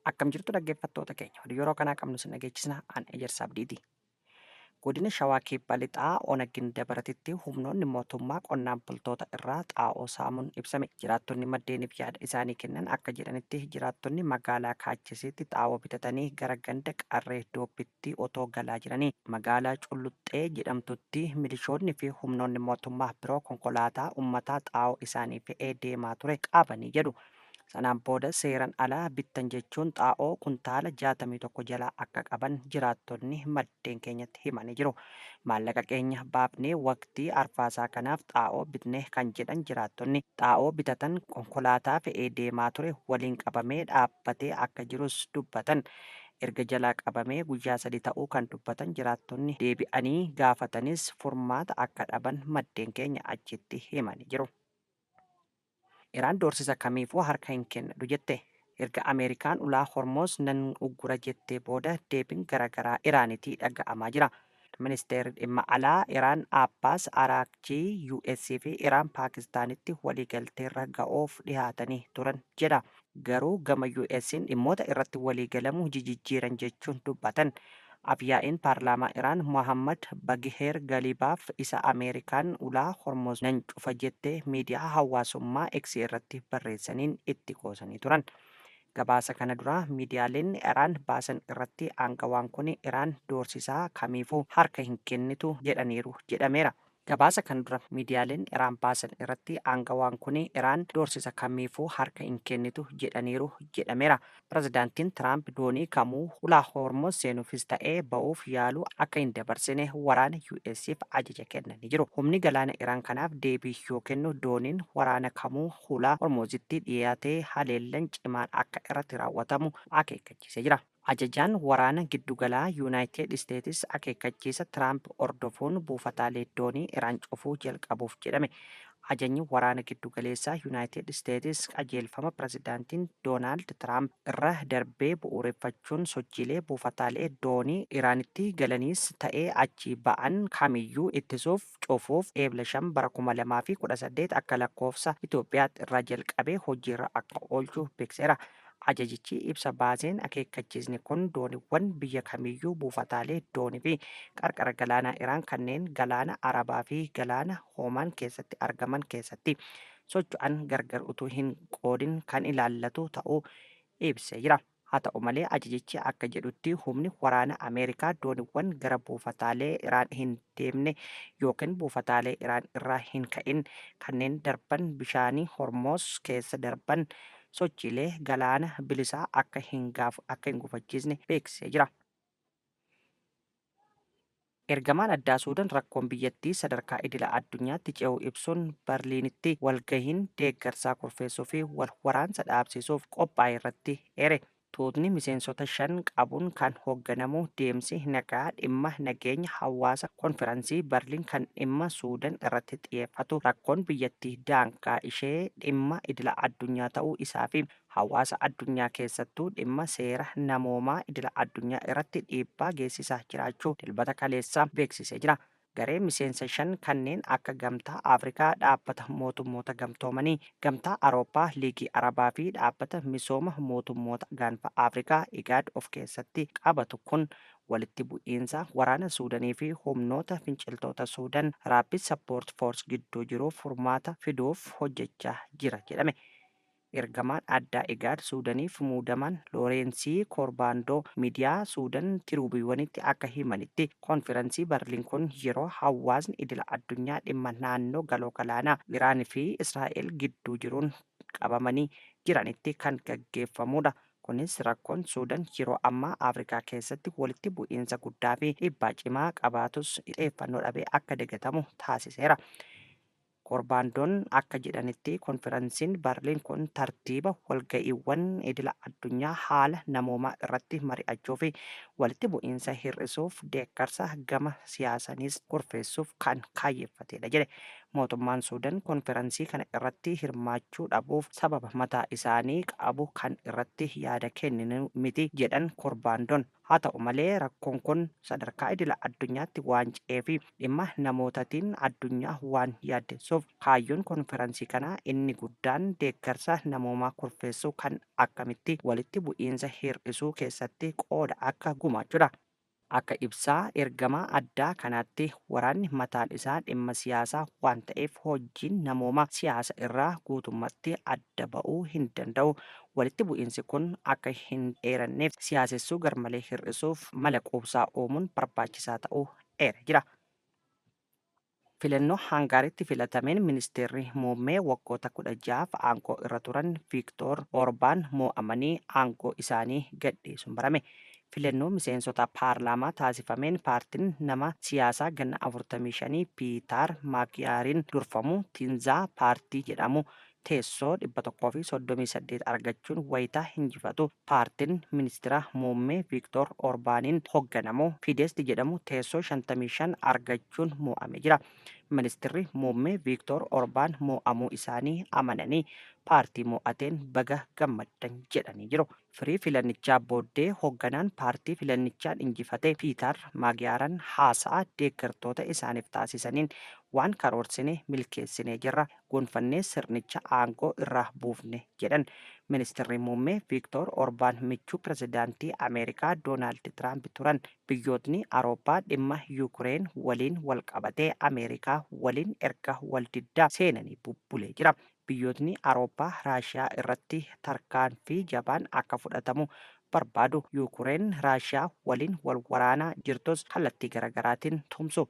Akkam jirtu dhaggeeffattoota keenya? Oduu yeroo kanaa qabnu sin dhageechisna an Ejersa Abdiiti. Godina Shawaa Kibba Lixaa Ona Gindabaratitti humnoonni mootummaa qonnaan bultoota irraa xaa'oo saamuun ibsame. Jiraattonni maddeeniif yaada isaanii kennan akka jedhanitti jiraattonni magaalaa Kaachisiitti xaa'oo bitatanii gara ganda Qarree Doobbitti otoo galaa jiranii magaalaa Culluxxee jedhamtutti milishoonni fi humnoonni mootummaa biroo konkolaataa ummataa xaa'oo isaanii fe'ee deemaa ture qabanii jedhu. Sanaan booda seeran ala bittan jechuun xaa'oo kuntaala 61 jalaa akka qaban jiraattonni maddeen keenyatti himanii jiru. Maallaqa keenya baafnee waqtii arfaasaa kanaaf xaa'oo bitne kan jedhan jiraattonni, xaa'oo bitatan konkolaataa fe'ee deemaa ture waliin qabamee dhaabbatee akka jirus dubbatan. Erga jalaa qabamee guyyaa sadi ta'uu kan dubbatan jiraattonni, deebi'anii gaafatanis furmaata akka dhaban maddeen keenya achitti himanii jiru. Iraan doorsisa kamiifuu harka hin kennadhu jette. Erga Ameerikaan ulaa Hormuz nan uggura jettee booda deebin garagaraa Iraanitii dhaga'amaa jira. Ministeerri Dhimma Alaa Iraan Abbaas Araagchii US fi Iraan Paakistaanitti waliigalteerra ga'uuf dhihaatanii turan jedha. Garuu gama USn dhimmoota irratti waliigalamu jijijjiiran jechuun dubbatan. Af-yaa'iin paarlaamaa Iraan Mohaammad Bagiheer Galibaaf isa Ameerikaan ulaa Hormuz nan cufa jette miidiyaa hawaasummaa X irratti barreessaniin itti qoosanii turan. Gabaasa kana dura miidiyaaleen Iraan baasan irratti aangawaan kuni Iraan doorsisaa kamiifuu harka hin kennitu jedhaniiru jedhameera. Gabaasa kana dura miidiyaaleen Iraan baasan irratti aangawaan kuni Iraan doorsisa kamiifuu harka hin kennitu jedhaniiru jedhameera. Pirezidaantiin Tiraamp doonii kamuu hulaa Hormuz seenuufis ta'ee ba'uuf yaalu akka hin dabarsine waraana US'f ajaja kennanii jiru. Humni galaana Iraan kanaaf deebii yoo kennu dooniin waraana kamuu hulaa Hormuzitti dhiyaatee haleellan cimaan akka irratti raawwatamu akeekkachiisee jira. Ajajaan waraana giddugalaa Yunaayitid Isteetis akeekkachiisa Tiraamp hordofuun buufataalee doonii Iraan cufuu jalqabuuf jedhame. Ajajni waraana giddugaleessaa Yunaayitid Isteetis qajeelfama pirezidaantiin Doonaald Tiraamp irra darbee bu'uureffachuun sochiilee buufataalee doonii Iraanitti galaniis ta'ee achii ba'an kamiyyuu ittisuuf cufuuf Eebla 5 bara 2018 akka lakkoofsa Itoophiyaatti irraa jalqabee hojiirra akka oolchu beeksiseera. Ajajichi ibsa baaseen akeekkachiisni kun dooniwwan biyya kamiiyyuu buufataalee doonii fi qarqara galaanaa Iraan kanneen Galaana Arabaa fi Galaana Hoomaan keessatti argaman keessatti socho'an gargar utuu hin qoodin kan ilaallatu ta'uu ibsee jira. Haa ta'u malee ajajichi akka jedhutti humni waraana Ameerikaa dooniwwan gara buufataalee Iraan hin deemne ykn buufataalee Iraan irraa hin ka'in kanneen darban bishaanii Hormoz keessa darban sochiilee galaana bilisaa akka hin akka hin gufachiisne beeksisee jira. Ergamaan addaa Suudan rakkoon biyyattii sadarkaa idila addunyaatti ce'uu ibsuun Barliinitti walgahiin deeggarsaa kurfeessuu fi wal waraansa dhaabsiisuuf qophaa'e irratti eere. Tuutni miseensota 5 qabuun kan hoogganamu deemsi nagaa dhimma nageenya hawaasa konfiransii Barliin kan dhimma Suudan irratti xiyeeffatu rakkoon biyyattii daangaa ishee dhimma idila addunyaa ta'uu isaa fi hawaasa addunyaa keessattuu dhimma seera namoomaa idila addunyaa irratti dhiibbaa geessisaa jiraachuu Dilbata kaleessaa beeksisee jira. Garee miseensa 5 kanneen akka Gamtaa Afrikaa, Dhaabbata Mootummoota Gamtoomanii, Gamtaa Arooppaa, Liigii Arabaa fi Dhaabbata Misooma Mootummoota Gaanfa Afrikaa, IGAD, of keessatti qabatu kun walitti bu'iinsa waraana Suudanii fi humnoota finciltoota Suudan Rapid Support Force gidduu jiruuf furmaata fiduuf hojjechaa jira jedhame. Ergamaan addaa IGAD Suudaniif muudaman Looreensii Koorbaandoo miidiyaa Suudan Tiruubiiwanitti akka himanitti, konfiransii Barliin kun yeroo hawaasni idila addunyaa dhimma naannoo Galoo Galaanaa, Iraan fi Israa'el gidduu jiruun qabamanii jiranitti kan gaggeeffamuudha. Kunis rakkoon Suudan yeroo ammaa Afrikaa keessatti walitti bu'iinsa guddaa fi dhiibbaa cimaa qabaatus xiyyeeffannoo dhabee akka dagatamu taasiseera. Korbaandoon akka jedhanitti konfiransiin Barliin kun tartiiba walga'iiwwan idila addunyaa haala namoomaa irratti mari'achuu fi Walitti bu'iinsa hir'isuuf deeggarsa gama siyaasaniis kurfeessuuf kan kaayyeffatedha jedhe. Mootummaan Suudan konferansii kana irratti hirmaachuu dhabuuf sababa mataa isaanii qabu kan irratti yaada kenninu miti jedhan Korbaandoon. Haa ta'u malee rakkoon kun sadarkaa idila addunyaatti waan ce'ee fi dhimma namootatiin addunyaa waan yaaddessuuf kaayyoon konferansii kanaa inni guddaan deeggarsa namoomaa kurfeessuu kan akkamitti walitti bu'iinsa hir'isuu keessatti qooda akka gumaachudha. Akka ibsaa ergamaa addaa kanaatti waraanni mataan isaa dhimma siyaasaa waan ta'eef hojiin namoomaa siyaasa irraa guutummatti adda ba'uu hin danda'u. Walitti bu'iinsi kun akka hin dheeranneef siyaasessuu garmalee hir'isuuf mala quubsaa uumuun barbaachisaa ta'uu eere jira. Filannoo Hangaaritti filatameen ministeerri muummee waggoota 16f aangoo irra turan Viiktoor Orbaan moo'amanii aangoo isaanii gadhiisuun barame. Filannoo miseensota paarlaamaa taasifameen paartin nama siyaasaa ganna 45 Piitaar Maagiyaariin durfamu Tinzaa Paartii jedhamu teessoo 138 argachuun wayita hinjifatu, paartin Ministira Muummee Viiktoor Orbaaniin hogganamu Fideesti jedhamu teessoo 55 argachuun moo'ame jira. Ministirri Muummee Viiktoor Orbaan moo'amuu isaanii amananii paartii moo'ateen baga gammaddan jedhanii jiru. Firii filannichaa booddee hogganaan paartii filannichaan injifate Piitar Maagiyaaran haasa'a deeggartoota isaaniif taasisaniin waan karoorsine milkeessinee jirra, gonfannee sirnicha aangoo irraa buufne jedhan. Ministirri Muummee Viiktoor Orbaan michuu pirezidaantii Ameerikaa Doonaald Tiraamp turan. Biyyootni Arooppaa dhimma Yuukireen waliin walqabatee Ameerikaa waliin erga waldiddaa seenanii bubbulee jira. Biyyootni Arooppaa Raashiyaa irratti tarkaanfii jabaan akka fudhatamu barbaadu. Yuukureen Raashiyaa waliin wal waraanaa jirtus kallattii garagaraatiin tumsu.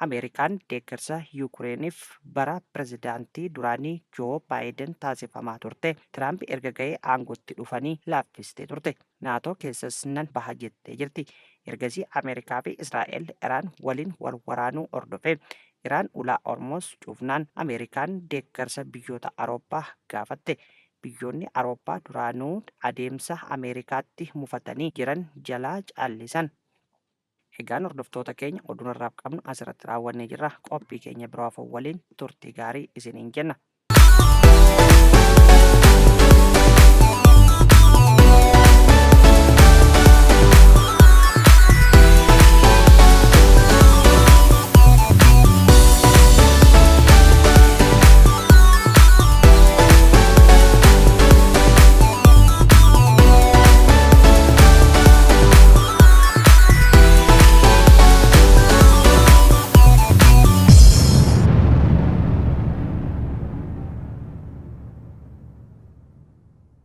Ameerikaan deeggarsa Yuukureeniif bara pirezidaantii duraanii Joo Baayiden taasifamaa turte Tiraamp erga ga'ee aangootti dhufanii laaffistee turte. Naatoo keessas nan baha jettee jirti. Ergasii Ameerikaa fi Israa'el Iraan waliin wal waraanuu hordofee Iraan ulaa Hormuuz cufnaan Ameerikaan deeggarsa biyyoota Arooppaa gaafatte. Biyyoonni Arooppaa duraanuu adeemsa Ameerikaatti mufatanii jiran jalaa callisan. Egaan hordoftoota keenya oduun har'aaf qabnu asirratti raawwannee jirra. Qophii keenya biroo hafuun waliin turtii gaarii isiniin jenna.